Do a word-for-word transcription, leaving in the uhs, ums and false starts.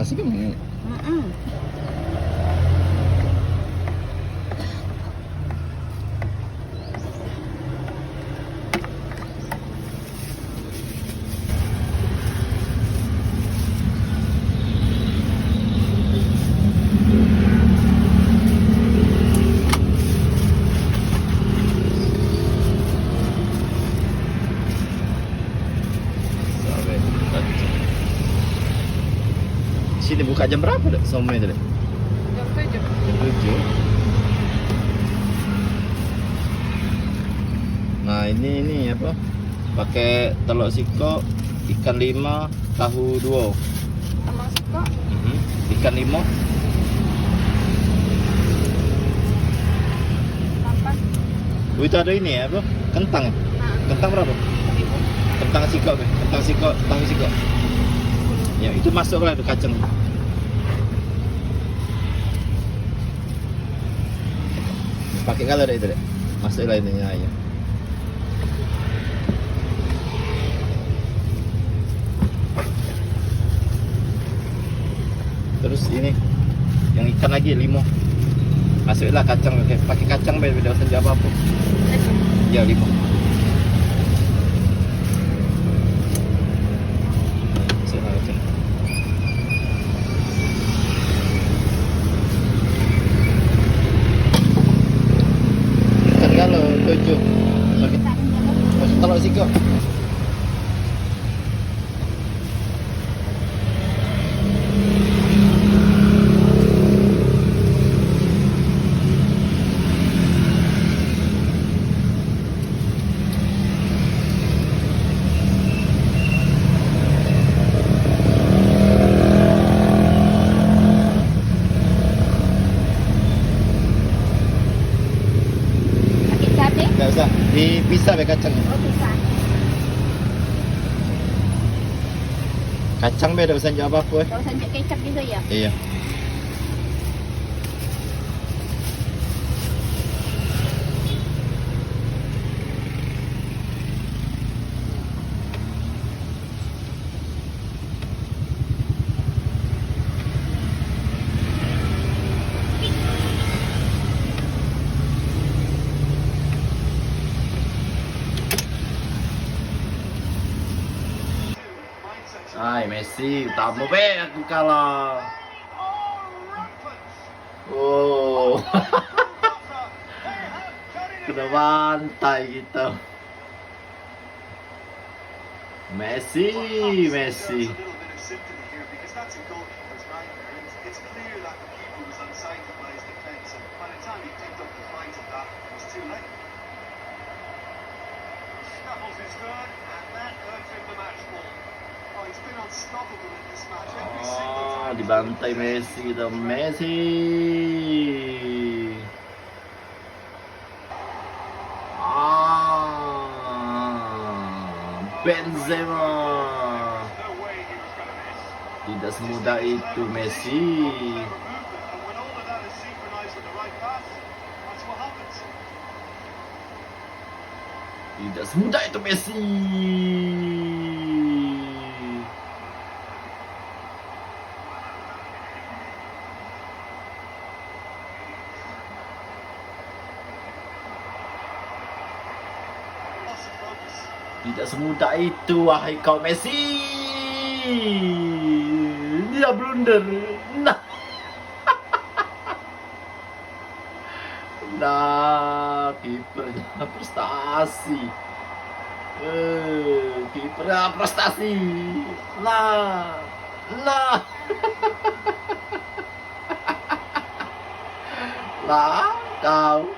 Sini. Mm-mm. Sini buka jam berapa, Dek? Somai tu, Dek? Jam tujuh. Jam tujuh. Nah, ini, ini apa? Pakai telok sikok, ikan lima, tahu duo. Telok sikok. Mhm. Ikan lima. Lapan. Oh, itu ada ini ya, apa? Kentang. Nah. Kentang berapa? Seribu. Kentang sikok, Be. Kentang sikok, tahu sikok. Ya, itu masuk lah itu kacang. Pakai kalau ada itu, Dek. Masuk lah ininya ya. Terus ini yang ikan lagi limo. Masuklah kacang, oke. Pakai kacang, Be, dak usah jual apa-apa. Ya, limo. Masuklah kacang. Ikan galo tujuh. Masuk telok sikok. Pakai cabe? Dak usah. Dipisah be kacang. Oh, pisah. Kacang be dak usah njuk apa-apa, eh. Dak usah njuk kecap juga ya? Iya. Ai, Messi, utamo be aku kalah. Oh. Kena bantai kita. Messi, Messi. Oh, dibantai Messi kita, Messi. Ah, Benzema. Tidak semudah itu Messi. Tidak semudah itu Messi. Tidak semudah itu, wahai kau Messi. Dia blunder. Nah. Nah, kipernya prestasi. Eh, kipernya prestasi. Nah. Nah. Lah, kau.